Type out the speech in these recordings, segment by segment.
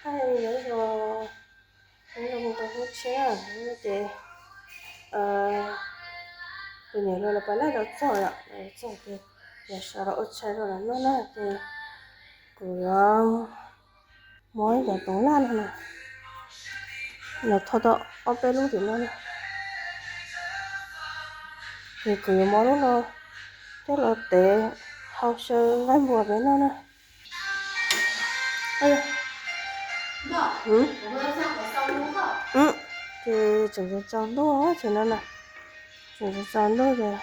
Nyob zoo, nyob zoo tau hnub tshiab ces tus niam hluas los pas laij los txog lawm, los txog ces yog sawv los ua tshais rau lawv noj na ces kuv yuav muab cov toov laj no na, los thau tau ob peb lub tim no na. Ces kuv yuav muab lub no coj los tev hau xyaw nqaij npua peb noj na. Ces tseem tsaus ntuj ces no na, tseem tsaus ntuj ces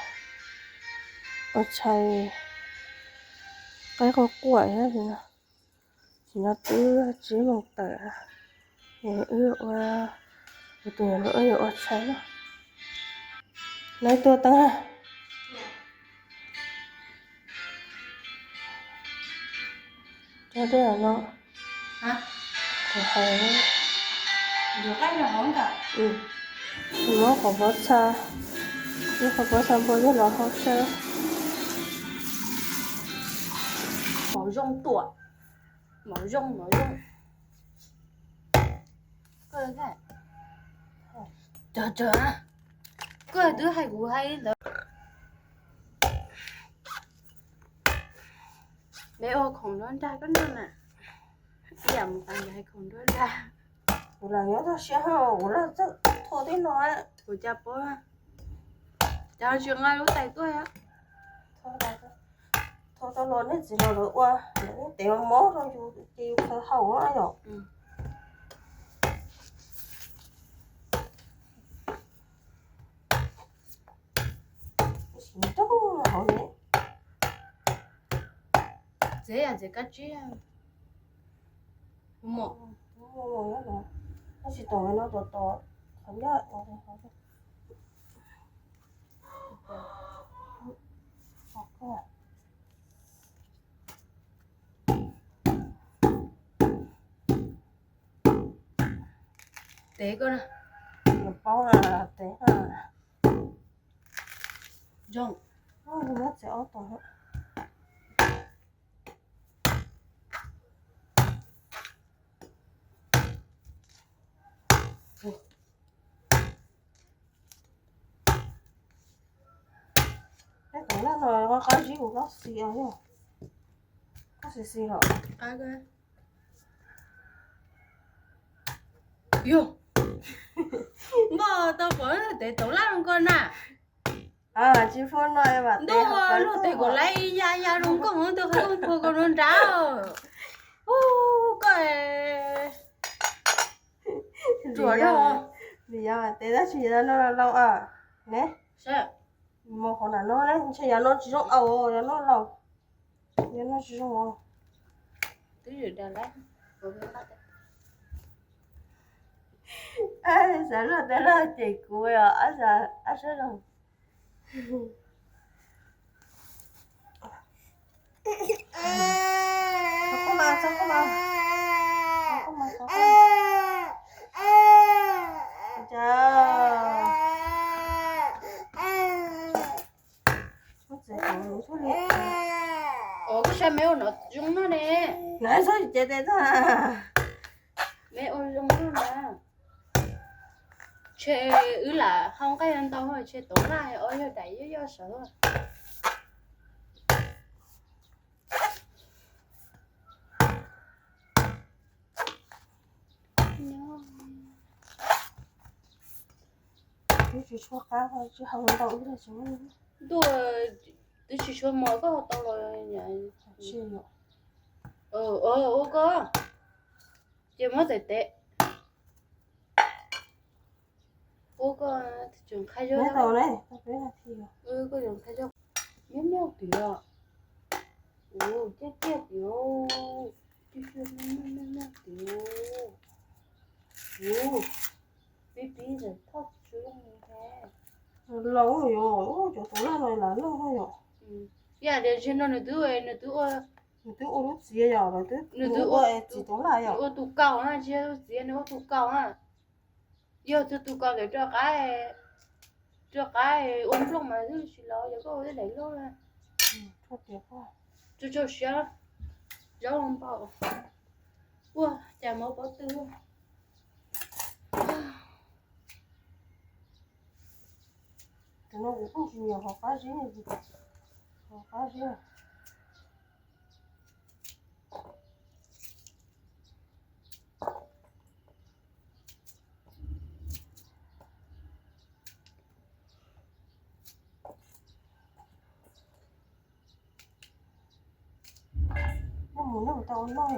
ua tshais qaib quaj quaj thiab no. Tam no twb tsib moos tawm, wb ua, kuv tus niam hluas wb yuav ua tshais na. Lawv tua teeb. Cov dej no, kuv hais, muab qhov pob txha, muab qhov pob txha npua coj los hau xyaw. Mov zoo tuam, mov zoo, mov zoo. Cog cog, koj twb hais kuv hais li ntawd. Peb ua khoom nruab nrag koj noj na. Ib yam mus tas yog hais khoom nruab nrag. Kuv lam nyob toj siab, kuv lam txawj thau tib no. Kuv cas paub, cas tsis nqa lub tais tuaj. Thau tau los nej txiv los lawv ua, lawv tev mov rau yus ces yus khaws haus yom. Txiv yam txiv kab tsib. Tab sis tom no tos tos qhov ncauj. Tev koj na. Paub na, tev na. Zoo. Muab txiav ob tog. Peb tom laj no qab zib kuv qab xis os, yog qab xis xis los. Yog, npaj tau pom tev tom laj no koj na. Tsis pub no ntuj, luag tes kom laiv ya ya zoo nkauj, tus qhov koj pua koj nruab nrab. Ub, koj ruam dab. Vim yog tes tab sis yog no laus a ne. Mus qhov nram no ne, ntshe yog no tsis zoo au, yog no laus, yog no tsis zoo. Twb ywm dag lawm. Xav luag tes laj ces kuv os, ab sab zoo. Ua koj saib me ua no zoo no ne. Txhob cev tes tag. Me ua zoo no na. Ntshe wb lam hau nqaij ntau, ntshe tom laj os, yog daim yoj yoj sawv. Twb tsis tshua qab, tsis hau ntau ib tug. Ntuj, twb tsis tshua mos koj tau los. Ua koj, ces muab txais tes. Ua koj, tseem qhab zog. Koj tseem qhab zog. Miab miab tiag. Ua ciaj ciaj tiag. Ciaj ciaj miab miab tiag. Ua pib pib ntawm thoj tsis zoo li thiab. Laus yom, cov tus laj no laus loj yom. Ib yam tias ntshe no nws twb, nws twb ua, nws twb ua lub txiv yom, nws twb ua txiv tus laj yom. Nws ua tus kaus na, tsis yog tus txiv, nws ua tus kaus na. Yog tus tus kaus ntawd rov qab, rov qab ua nplooj mas twb tsis los, yog koj ua tej daim loj na. Tsuag tsuag siab, zaub npaum. Ua cas mov pob tw. Tus no kuv kuj tsis nyiam hauv qab zib, hauv qab zib. Noj mus noj tau ua noj.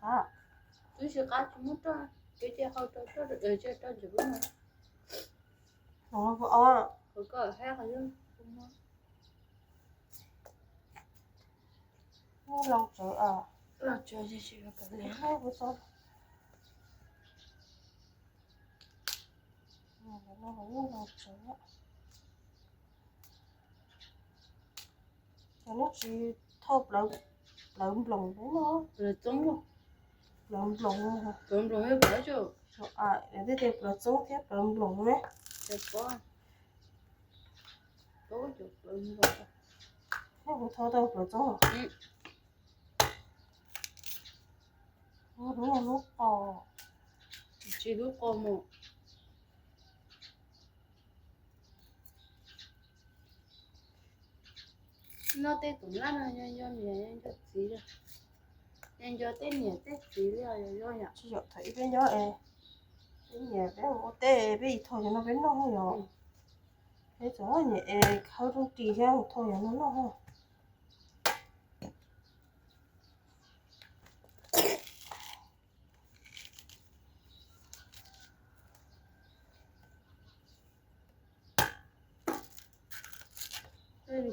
Qab, twb tsis qab tsis muab roj, kev cia hau rau roj, cia roj ntsis lub no. Hauv ko os. Hauv ko hab qhov Loo tsawv, loo tsawv, kuv txo. Loo tsawv. Cov neb tsis thauj plawv nploos no. Plawv txoob, plawv nploos, plawv nploos, tej tias plawv txoob thiab plawv nploos ne. Neb kuv thauj tau plawv txoob. Lub qos, tsis lub qos mus. Noj tej tus laj no nco nco niam nco nco txiv, nco nco tej niam tej txiv li os. Tsis yog thaum ib peb nyob es peb nyiam peb ua teb peb ib thau cov no peb noj yom. Peb txom nyem es khawb rooj ris thiab mus thau cov no noj.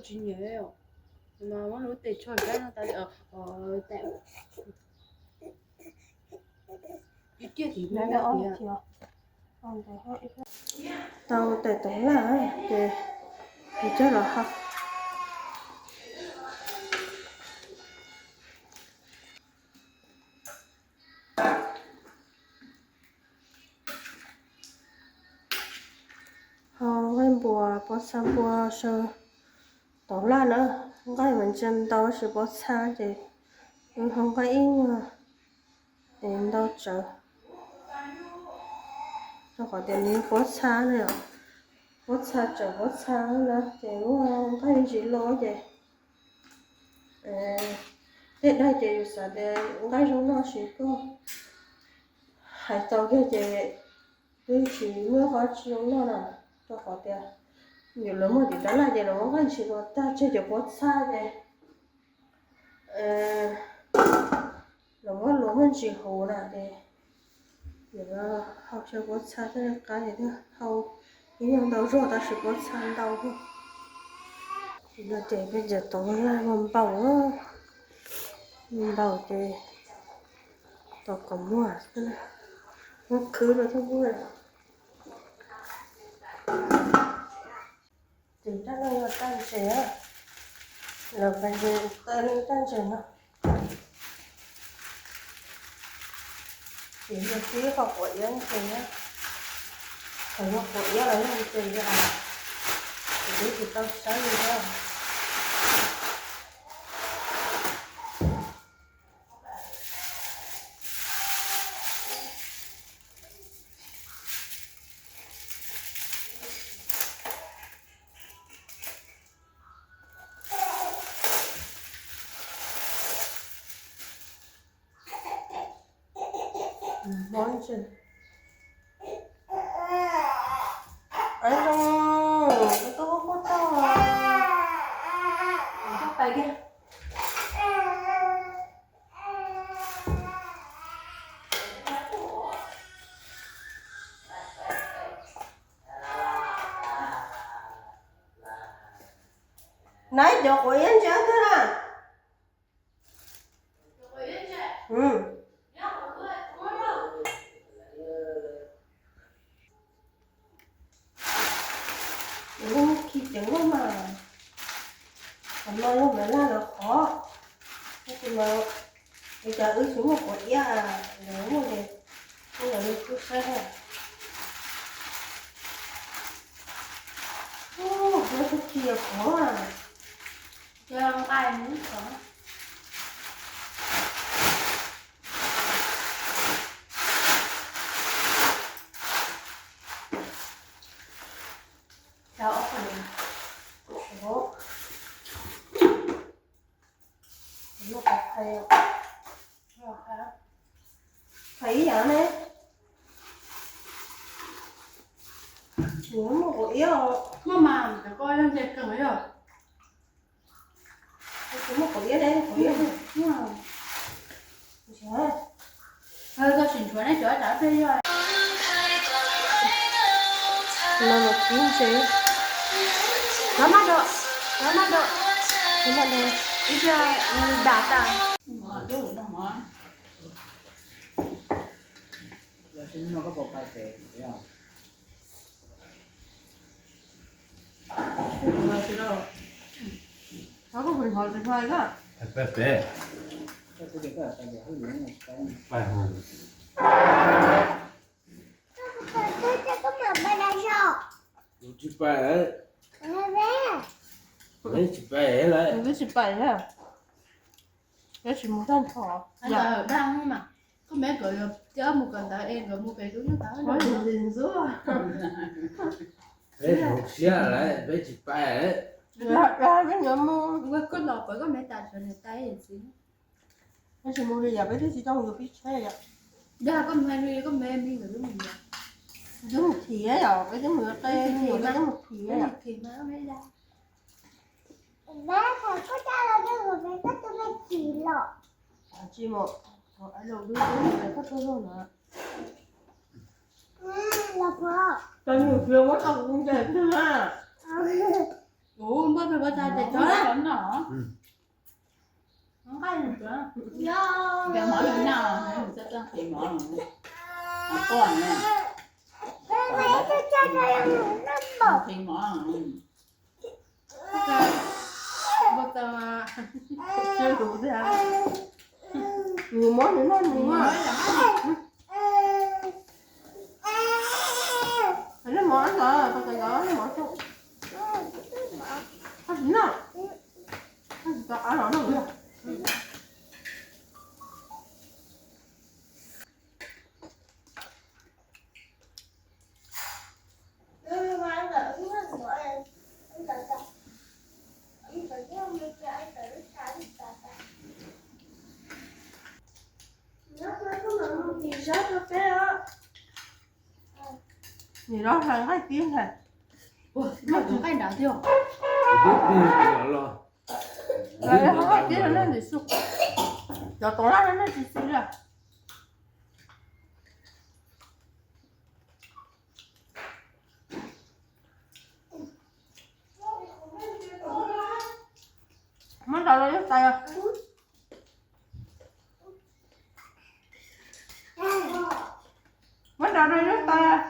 Tsis nyiam, mas muab lub tes tsho sab no tas li os. Tau tais toov laj ces kuv coj los hau. Hau nqaij npua, pob txha npua saw toov laj na. Nqaij mas ntsia ntau tab sis pob txha ces hau nqaij ib nyuag es ntau tsawv, rau qhov tias nws pob txha na, pob txha tsawv pob txha na ces lub nqaij ntsis loj ces tej daim ces yus xav tias nqaij zoo noj sis koj hais tau kiag ces twb tsis muaj qhov tsis zoo noj na, rau qhov tias yus lawv muag tim tab laj ces lawv muab nqaij ntsis los tag tseg cov pob txha ces lawv muab luas muab ntsis huv na ces yus hau xyaw pob txha thiaj li qab ces thiaj hau ib nyuag ntau zog tab sis pob txha ntau. Ces peb cov toov laj mas npaum, npaum ces tau kom muag, muab khwb rau thiaj muag. Ces raj no yog raj ntses, lawv pes tawg neeg raj ntses no. Ces yog tib qho quav iab ntses na, thaum yog quav iab los yog ntses li os, ces twb tsis tau saib li thiab. Mob ntses. Zoo, koj tuaj quaj tag, koj pais kiag. Nab, cov quav iab ntses twg na? Lub khi ceev loj mas, qhov no yog Maiv Laj lawv qhov, tab sis mas li cas wb tsis muaj quav iab, lawv muaj ces wb los li kuj saib na. Ub, lub khi qhov, yog nqaij mus qhov. Ib yam ne. Muaj quav iab, muaj mas cov ko yog nce kawg yog. Muaj quav iab ne, quav iab. Tsis ntshua ne, cov tsam peb yog. No los kib ntse. Rov maj dua, rov maj dua, rov maj dua, ib pliag dam tas. Kuv tsis pais lawm. Kuv twb tsis pais lawm. Twb tsis pais lawm. Twb tsis mus tag nrho. Dag mas, koj me kom coj mus kom ntawd es nkawd mus pem lub nyuag tau. Peb hauv siab lawm, peb tsis pais lawm. Peb yuav mus. Koj los pom koj me tas sawv niam tais txiv. Peb tsis mus li yom, peb twb tsis tau mus yuav pib tsheb yom. Dag koj mus li, koj me me nkawd twb mus yom. Twb mus thiab yom, peb twb mus yuav qe, peb twb mus thiab yom. Tsis mus, koj tus hlub na. Tau nyuam qhuav muab tau kuv ntes twg na. Kuv npaj pem pab tas tes tov na. Nqaij nws tuav. Cov mov nws noj, nws txawj txawj nqhis mov. Mov tuaj na. Nqhis mov. Nws muab nws noj nws. Nej mov ab los, koj tau nej mov xwb. Koj tsis noj. Koj tsis tau ab los noj. Nim no hlais nqaij tib hlais. Nqaij nrad tiag. Nqaij tib no nej ntxim xu. Cov toov laj no nej tsis xis li. Muab nrog rau lub tais. Muab nrog rau lub tais.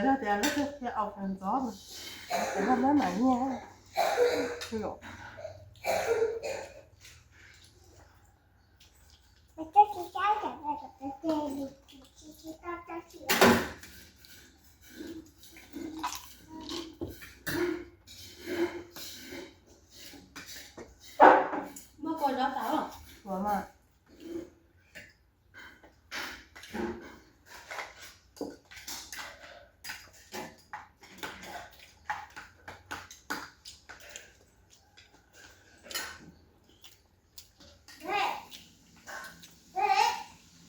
Lawv tias lawv thiaj qhia aus kawg ntxov, lawv mab mam nyiag. Muab kua zaub tau. Ua mas.